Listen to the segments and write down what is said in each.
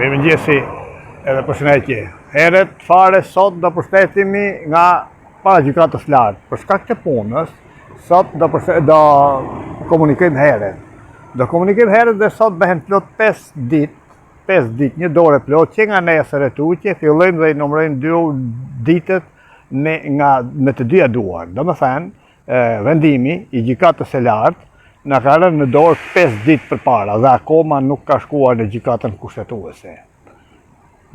Mirëmëngjesi edhe përshëndetje. Herët fare sot do përshtetemi nga para gjykatës lartë. Për shkak të punës, sot do, përshtet, do komunikojmë herët. Do komunikojmë herët dhe sot bëhen plot 5 ditë, 5 ditë, një dorë e plot, që nga nesër e tutje, fillojmë dhe i numërojmë dy ditët me, nga, me të dyja duar. Domethënë, vendimi i gjykatës së lartë na ka rënë në dorë 5 ditë përpara dhe akoma nuk ka shkuar në gjykatën kushtetuese.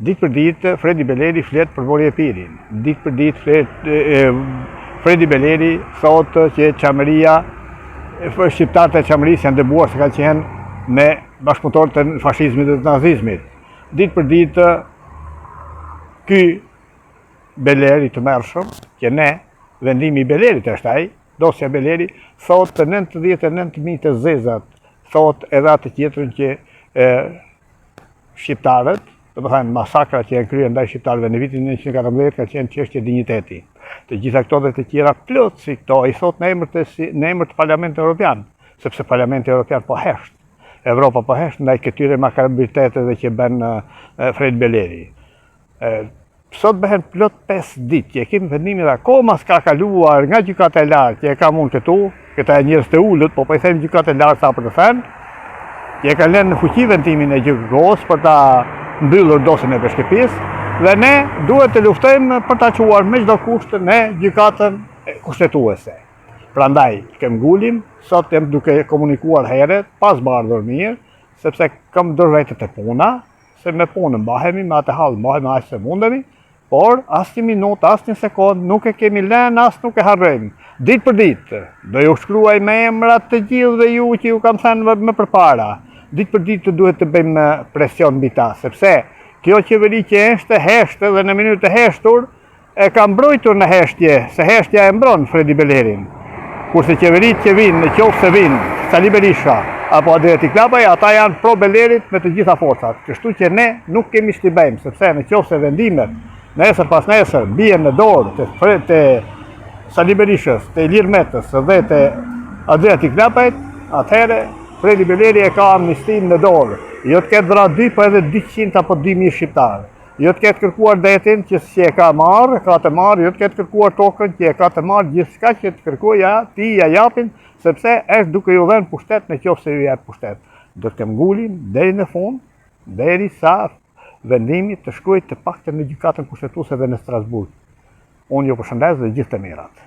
Ditë për ditë Fredi Beleri flet për Vorio Epirin. Ditë për ditë flet e, Fredi Beleri thotë që Çamëria shqiptarët e Çamërisë janë dëbuar se kanë qenë me bashkëpunëtorë të fashizmit dhe të nazizmit. Ditë për ditë ky Beler i tmerrshëm, që ne, vendimi i Belerit është ai, dosja Beleri, thotë të 99.000 të zezat, thotë edhe atë tjetrën që e, shqiptarët, domethënë masakra që janë kryer ndaj shqiptarëve në vitin 1914 ka qenë çështje dinjiteti. Të gjitha këto dhe të tjera plot si këto i thotë në emër të si, në emër të Parlamentit Evropian, sepse Parlamenti Evropian po hesht. Evropa po hesht ndaj këtyre makabriteteve që bën Fred Beleri. Sot bëhen plot 5 ditë që e kemi vendimin dhe akoma s'ka kaluar nga gjykata e lartë që e kam unë këtu, këta e njerëz të ulët, po po i them gjykata e lartë sa për të thënë, që e kanë lënë në fuqi vendimin e GJKKO-së për ta mbyllur dosjen e Peshkëpisë dhe ne duhet të luftojmë për ta çuar me çdo kusht në gjykatën kushtetuese. Prandaj, këmbëngulim, sot jam duke komunikuar herët, pa zbardhur mirë, sepse kam dorë vetë te puna, se me punë mbahemi, me atë hall mbahemi aq se mundemi, por asnjë minutë, asnjë sekondë nuk e kemi lënë, as nuk e harrojmë. Ditë për ditë, do ju shkruaj me emra të gjithëve ju që ju kam thënë më përpara. Ditë për ditë duhet të bëjmë presion mbi ta, sepse kjo qeveri që është heshtë dhe në mënyrë të heshtur, E ka mbrojtur në heshtje, se heshtja e mbron Fredi Belerin. Kurse qeveritë që vijnë, në qoftë se vijnë, Sali Berisha apo Adriatik Lapaj, ata janë pro Belerit me të gjitha forcat. Kështu që ne nuk kemi ç't'i bëjmë, sepse në qoftë se vendimet nesër pas nesër bien në dorë të, të Sali Berishës, të Ilir Metës dhe të Adriatik Lapajt, atëherë Fredi Beleri e ka amnistinë në dorë. Jo të ketë vra 2, po edhe 200 apo 2000 shqiptarë. Jo të ketë kërkuar detin që si e ka marrë, e ka të marrë, jo të ketë kërkuar tokën që e ka të marrë, gjithçka që të kërkojë atij ia japin, sepse është duke ju dhënë pushtet në qoftë se ju jep pushtet. Do të këmbëngulim deri në fund, derisa vendimi të shkojë të paktën në gjykatën kushtetuese dhe në Strasburg. Unë ju përshëndes dhe gjithë të mirat.